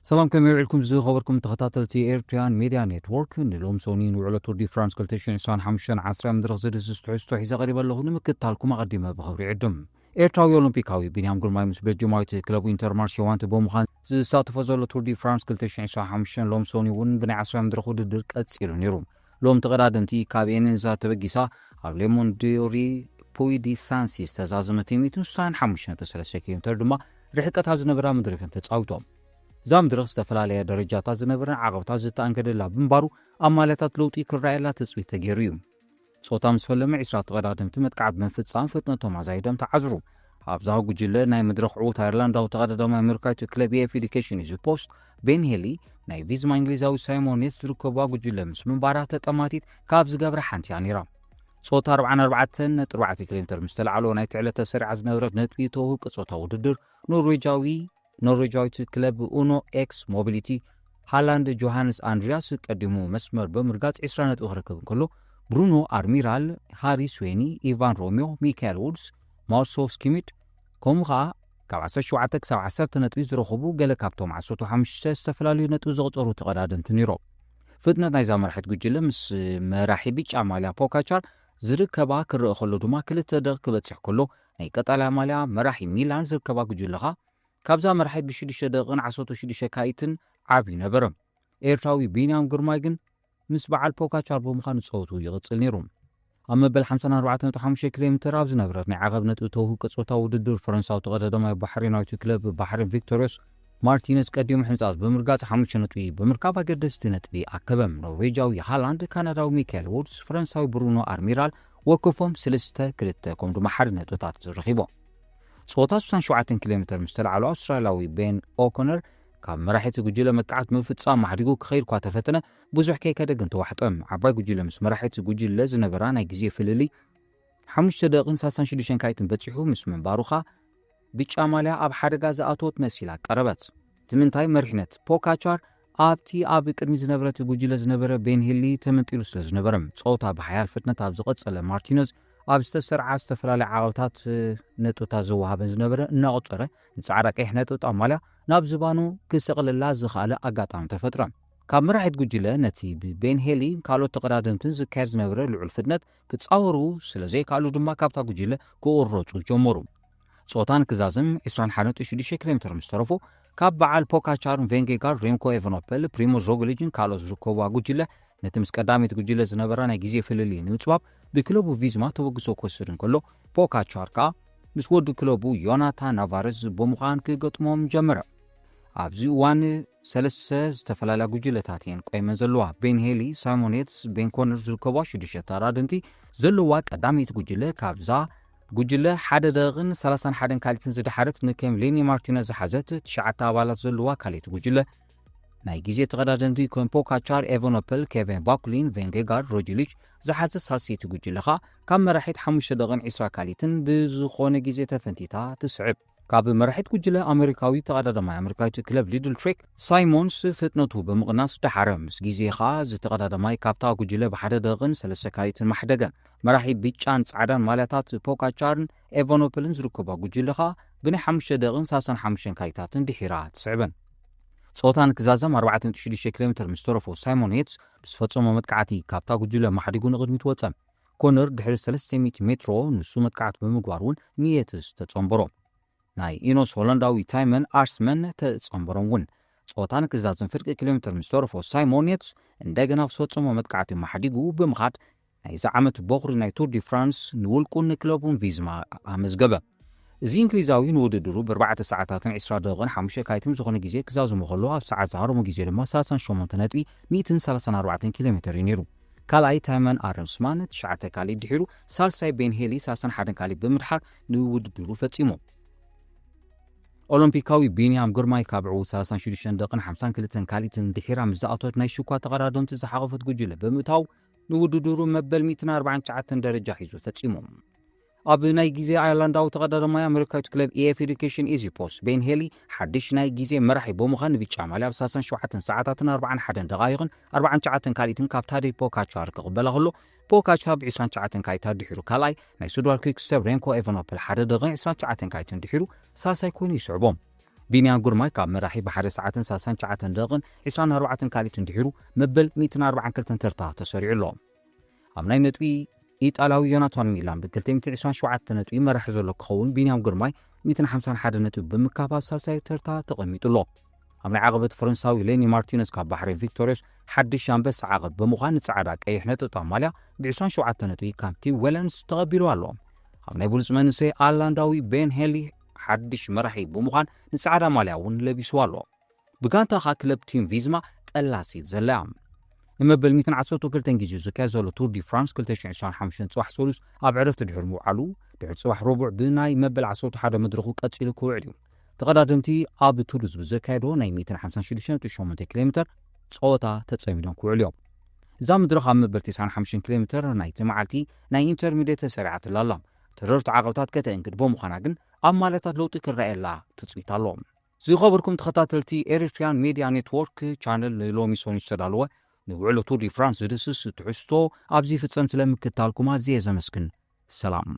ሰላም፣ ከመይ ውዒልኩም ዝኸበርኩም ተኸታተልቲ ኤርትራውያን ሜድያ ኔትወርክ? ንሎም ሰኒ ንውዕሎ ቱር ዲ ፍራንስ ክልተ ሽሕን ዕስራን ሓሙሽተን ዓስራይ መድረኽ ዝድህስስ ትሕዝቶ ሒዘ ቀሪበ ኣለኹ። ንምክትታልኩም ኣቐዲመ ብኽብሪ ይዕድም። ኤርትራዊ ኦሎምፒካዊ ቢንያም ግርማይ ምስ ቤልጅማዊት ክለቡ ኢንተርማርሽ ዋንቲ ብምዃን ዝሳተፎ ዘሎ ቱር ዲ ፍራንስ ክልተ ሽሕን ዕስራን ሓሙሽተን ሎም ሰኒ እውን ብናይ ዓስራይ መድረኽ ውድድር ቀጺሉ ነይሩ። ሎም ተቐዳደምቲ ካብ ኤኔንዛ ተበጊሳ ኣብ ሌሞንዶሪ ፑይ ዲ ሳንሲ ዝተዛዘመት ሚእትን ስሳን ሓሙሽተ ነጥቢ ሰለስተ ኪሎ ሜትር ድማ ርሕቀት ኣብ ዝነበራ መድረኽ እዮም ተጻዊቶም። እዛ መድረኽ ዝተፈላለያ ደረጃታት ዝነበረን ዓቐብታት ዝተኣንገደላ ብምንባሩ ኣብ ማልያታት ለውጢ ክረኣየላ ትጽቢት ተገይሩ እዩ። ጾታ ምስ ፈለመ ዕስራ ተቐዳደምቲ መጥቃዕቲ ብምፍጻም ፍጥነቶም ኣዛይዶም ተዓዝሩ። ኣብዛ ጉጅለ ናይ መድረኽ ዕዉት ኣየርላንዳዊ ተቐዳዳማይ ኣሜሪካዊት ክለብ ኤፍ ኤዱኬሽን ኢዚ ፖስት ቤን ሄሊ ናይ ቪዝማ እንግሊዛዊ ሳይሞን ኔት ዝርከብዋ ጉጅለ ምስ ምንባራ ተጠማቲት ካብ ዝገብራ ሓንቲ እያ ነይራ። ጾታ ኣርባዓን ኣርባዕተን ነጥቢ ኣርባዕተ ኪሎ ሜትር ምስ ተላዕሎ ናይቲ ዕለት ተሰሪዓ ዝነበረት ነጥቢ ተውህብ ቅጾታ ውድድር ኖርዌጃዊ ኖርዌጃዊት ክለብ ኡኖ ኤክስ ሞቢሊቲ ሃላንድ ጆሃንስ ኣንድሪያስ ቀዲሙ መስመር ብምርጋጽ ዕስራ ነጥቢ ክረክብ እንከሎ፣ ብሩኖ ኣርሚራል፣ ሃሪ ስዌኒ፣ ኢቫን ሮሚዮ፣ ሚካኤል ውድስ፣ ማውሶ ስኪሚድ፣ ከምኡ ኸኣ ካብ ዓሰርተ ሸውዓተ ክሳብ ዓሰርተ ነጥቢ ዝረኸቡ ገለ ካብቶም ዓሰርተ ሓሙሽተ ዝተፈላለዩ ነጥቢ ዘቕጸሩ ተቐዳደምቲ ነይሮም። ፍጥነት ናይዛ መራሒት ጉጅለ ምስ መራሒ ብጫ ማልያ ፖካቻር ዝርከባ ክረአ ከሎ ድማ ክልተ ደቂቕ ክበጽሕ ከሎ፣ ናይ ቀጠልያ ማልያ መራሒ ሚላን ዝርከባ ጉጅለ ኸኣ ካብዛ መራሒት ብሽዱሽተ ደቂቕን ዓሰርተ ሽዱሽተ ካይትን ዓብዩ ነበረ። ኤርትራዊ ቢንያም ግርማይ ግን ምስ በዓል ፖካቻር ብምዃን ጸወቱ ይቕጽል ነይሩ። ኣብ መበል ሓምሳን ኣርባዕተን ነጥቢ ሓሙሽተ ኪሎ ሜትር ኣብ ዝነበረት ናይ ዓቐብ ነጥቢ ተውህብ ቅጽበታዊ ውድድር ፈረንሳዊ ተቐዳዳማይ ባሕሬናዊት ክለብ ባሕሬን ቪክቶሪዮስ ማርቲነዝ ቀዲሙ ሕንጻጽ ብምርጋጽ ሓሙሽተ ነጥቢ ብምርካብ ኣገደስቲ ነጥቢ ኣከበ። ኖርዌጃዊ ሃላንድ፣ ካናዳዊ ሚካኤል ውድስ፣ ፈረንሳዊ ብሩኖ ኣርሚራል ወከፎም ሰለስተ ክልተ ከምኡ ድማ ሓደ ነጥብታት ረኺቦም። ጾታ ስሳን ሸውዓተን ኪሎ ሜትር ምስ ተላዕሉ ኣውስትራልያዊ ቤን ኦኮነር ካብ መራሒቲ ጉጅለ መጥቃዕት ምፍጻም ማሕዲጉ ክኸይድ እኳ ተፈተነ፣ ብዙሕ ከይከደ ግን ተዋሕጠ። ዓባይ ጉጅለ ምስ መራሒቲ ጉጅለ ዝነበራ ናይ ግዜ ፍልልይ ሓሙሽተ ደቂቕን ሰላሳን ሽዱሽተን ካይትን በጺሑ ምስ ምንባሩ ኸኣ ብጫ ማልያ ኣብ ሓደጋ ዝኣተወት መሲላ ቀረበት። እቲ ምንታይ መሪሕነት ፖካቻር ኣብቲ ኣብ ቅድሚ ዝነበረት ጉጅለ ዝነበረ ቤን ሄሊ ተመንጢሉ ስለ ዝነበረ፣ ጸወታ ብሓያል ፍጥነት ኣብ ዝቐጸለ ማርቲነዝ ኣብ ዝተሰርዓ ዝተፈላለያ ዓቐብታት ነጥብታት ዝወሃበን ዝነበረ እናቖጸረ ንጻዕዳ ቀይሕ ነጥብጣብ ማልያ ናብ ዝባኑ ክሰቕለላ ዝኸኣለ ኣጋጣሚ ተፈጥረ። ካብ መራሒት ጉጅለ ነቲ ብቤን ሄሊ ካልኦት ተቐዳደምትን ዝካየድ ዝነበረ ልዑል ፍጥነት ክጻወሩ ስለ ዘይከኣሉ ድማ ካብታ ጉጅለ ክቑረጹ ጀመሩ። ጾታ ንክዛዝም ዕስራን ሓደን ነጥቢ ሽዱሽተ ኪሎ ሜትር ምስ ተረፎ ካብ በዓል ፖካቻርን ቬንጌጋር፣ ሬምኮ ኤቨኖፐል፣ ፕሪሞዝ ሮግሊጅን ካልኦት ዝርከብዋ ጉጅለ ነቲ ምስ ቀዳሚት ጉጅለ ዝነበራ ናይ ግዜ ፍልልይ ንምጽባብ ብክለቡ ቪዝማ ተበግሶ ክወስድ እንከሎ፣ ፖካቻር ከኣ ምስ ወዲ ክለቡ ዮናታን ናቫረዝ ብምዃን ክገጥሞም ጀመረ። ኣብዚ እዋን ሰለስተ ዝተፈላለያ ጉጅለታት እየን ቆይመን ዘለዋ። ቤን ሄሊ፣ ሳይሞን ዬትስ፣ ቤን ኮነር ዝርከብዋ ሽዱሽተ ተቐዳደምቲ ዘለዋ ቀዳመይቲ ጉጅለ፣ ካብዛ ጉጅለ ሓደ ደቂቕን ሰላሳን ሓደን ካልኢትን ዝደሓረት ንኬምሊኒ ማርቲነዝ ዝሓዘት ትሽዓተ ኣባላት ዘለዋ ካልኣይቲ ጉጅለ፣ ናይ ግዜ ተቐዳደምቲ ከም ፖካቻር፣ ኤቨኖፐል፣ ኬቨን ባኩሊን፣ ቬንጌጋርድ፣ ሮጅሊች ዝሓዘት ሳልሰይቲ ጉጅለ ኸኣ ካብ መራሒት ሓሙሽተ ደቂቕን ዕስራ ካልኢትን ብዝኾነ ግዜ ተፈንቲታ ትስዕብ። ካብ መራሒት ጉጅለ ኣሜሪካዊ ተቐዳዳማይ ኣሜሪካዊት ክለብ ሊድል ትሬክ ሳይሞንስ ፍጥነቱ ብምቕናስ ደሓረ። ምስ ግዜ ኸኣ እዚ ተቐዳዳማይ ካብታ ጉጅለ ብሓደ ደቂቕን ሰለስተ ካልኢትን ማሕደገ። መራሒ ብጫን ጻዕዳን ማልያታት ፖካቻርን ኤቨኖፕልን ዝርከባ ጉጅለ ኸኣ ብናይ ሓሙሽተ ደቂቕን ሰላሳን ሓሙሽተን ካልኢታትን ድሒራ ትስዕበን። ጾታ ንክዛዘም ኣርባዕተ ነጥቢ ሽዱሽተ ኪሎ ሜትር ምስ ተረፎ ሳይሞን ዬትስ ብዝፈጸሞ መጥቃዕቲ ካብታ ጉጅለ ማሕዲጉ ንቕድሚት ወጸ። ኮነር ድሕሪ ሰለስተ ሚእቲ ሜትሮ ንሱ መጥቃዕቲ ብምግባር እውን ንዬትስ ተጸንበሮ። ናይ ኢኖስ ሆላንዳዊ ታይመን ኣርስመን ተጸንበሮም እውን። ጾታ ንክዛዝም ፍርቂ ኪሎ ሜትር ምስ ተረፎ ሳይሞን ዬትስ እንደገና ብዝፈጸሞ መጥቃዕቲ ማሕዲጉ ብምኻድ ናይዚ ዓመት ቦኽሪ ናይ ቱር ዲ ፍራንስ ንውልቁን ንክለቡን ቪዝማ ኣመዝገበ። እዚ እንግሊዛዊ ንውድድሩ ብኣርባዕተ ሰዓታትን ዕስራ ደቂቕን ሓሙሽተ ካልኢትን ዝኾነ ግዜ ክዛዝሞ ከሎ፣ ኣብ ሰዓት ዝሃረሞ ግዜ ድማ ሰላሳን ሸሞንተ ነጥቢ ሚእትን ሰላሳን ኣርባዕተን ኪሎ ሜትር እዩ ነይሩ። ካልኣይ ታይመን ኣረምስማን ትሽዓተ ካልኢት ድሒሩ፣ ሳልሳይ ቤን ሄሊ ሰላሳን ሓደን ካልኢት ብምድሓር ንውድድሩ ፈጺሙ። ኦሎምፒካዊ ቢንያም ግርማይ ካብ ዕዉት ሰላሳን ሽዱሽተ ደቂቕን ሓምሳን ክልተን ካልኢትን ድሒራ ምስ ዝኣተወት ናይ ሽኳ ተቐዳደምቲ ዝሓቖፈት ጉጅለ ብምእታው ንውድድሩ መበል ሚእትን ኣርባዓን ትሽዓተን ደረጃ ሒዙ ፈጺሙ። ኣብ ናይ ግዜ ኣየርላንዳዊ ተቐዳዳማይ ኣሜሪካዊት ክለብ ኤፍ ኤዱኬሽን ኢዚ ፖስት ቤን ሄሊ ሓድሽ ናይ ግዜ መራሒ ብምዃን ንብጫ ማልያ ኣብ ሰላሳን ሸውዓተን ሰዓታትን ኣርባዓን ሓደን ደቓይቕን ኣርባዓን ትሽዓተን ካልኢትን ካብ ታዴ ፖካቻር ክቕበላ ከሎ ፖካቻር ብ ዕስራን ትሽዓተን ካልኢታት ድሒሩ ካልኣይ፣ ናይ ሱዳን ኩክ ስቴፕ ሬምኮ ኤቨኖፕል ሓደ ደቂቕን ዕስራን ትሽዓተን ካልኢትን ድሒሩ ሳልሳይ ኮይኑ ይስዕቦ። ቢንያም ግርማይ ካብ መራሒ ብሓደ ሰዓትን ሰላሳን ትሽዓተን ደቂቕን ዕስራን ኣርባዕተን ካልኢትን ድሒሩ መበል ሚእትን ኣርባዓን ክልተን ተርታ ተሰሪዑ ኣሎ። ኣብ ናይ ነጥቢ ኢጣልያዊ ዮናታን ሚላን ብ ክልተ ሚእትን ዕስራን ሸውዓተን ነጥቢ መራሒ ዘሎ ክኸውን፣ ቢንያም ግርማይ ሚእትን ሓምሳን ሓደ ነጥቢ ብምካብ ኣብ ሳልሳይ ተርታ ተቐሚጡ ኣሎ። ኣብ ናይ ዓቐበት ፈረንሳዊ ሌኒ ማርቲነዝ ካብ ባሕሬን ቪክቶሪዮስ ሓድሽ ኣንበሳ ዓቐብ ብምዃን ንጻዕዳ ቀይሕ ነጠብጣብ ማልያ ብ ዕስራን ሸውዓተን ነጥቢ ካብ ቲም ዌለንስ ተቐቢሉ ኣሎ። ኣብ ናይ ብሉጽ መንእሰይ ኣላንዳዊ ቤን ሄሊ ሓድሽ መራሒ ብምዃን ንጻዕዳ ማልያ እውን ለቢስዋ ኣሎ። ብጋንታ ኸኣ ክለብ ቲም ቪዝማ ቀላሲት ዘላ እያ። ንመበል ሚእትን ዓሰርተ ክልተን ግዜ ዝካየድ ዘሎ ቱር ዲ ፍራንስ ክልተ ሽሕን ዕስራን ሓሙሽተን ጽባሕ ሰሉስ ኣብ ዕረፍቲ ድሕሪ ምውዓሉ፣ ድሕሪ ጽባሕ ረቡዕ ብናይ መበል ዓሰርተ ሓደ መድረኹ ቀጺሉ ክውዕል እዩ። ተቐዳደምቲ ኣብ ቱሉዝ ብዘካየዶ ናይ ሚእትን ሓምሳን ሽዱሽተን ነጥቢ ሸሞንተ ኪሎ ሜተር ጸወታ ተጸሚዶም ክውዕሉ እዮም። እዛ መድረኽ ኣብ መበል ተስዓን ሓሙሽተን ኪሎ ሜተር ናይቲ መዓልቲ ናይ ኢንተርሚድየት ተሰሪዓትላ ኣላ። ተረርቲ ዓቐብታት ከተእንግድ ብምዃና ግን ኣብ ማልያታት ለውጢ ክረኣየላ ትጽቢት ኣሎ። ዝኸበርኩም ተኸታተልቲ ኤሪትሪያን ሜድያ ኔትወርክ ቻነል፣ ንሎሚ ሰኑይ ዝተዳለወ ንውዕሎ ቱር ዲ ፍራንስ ዝድስስ ትሕዝቶ ኣብዚ ይፍጸም። ስለ ምክታልኩም ኣዝየ ዘመስግን። ሰላም።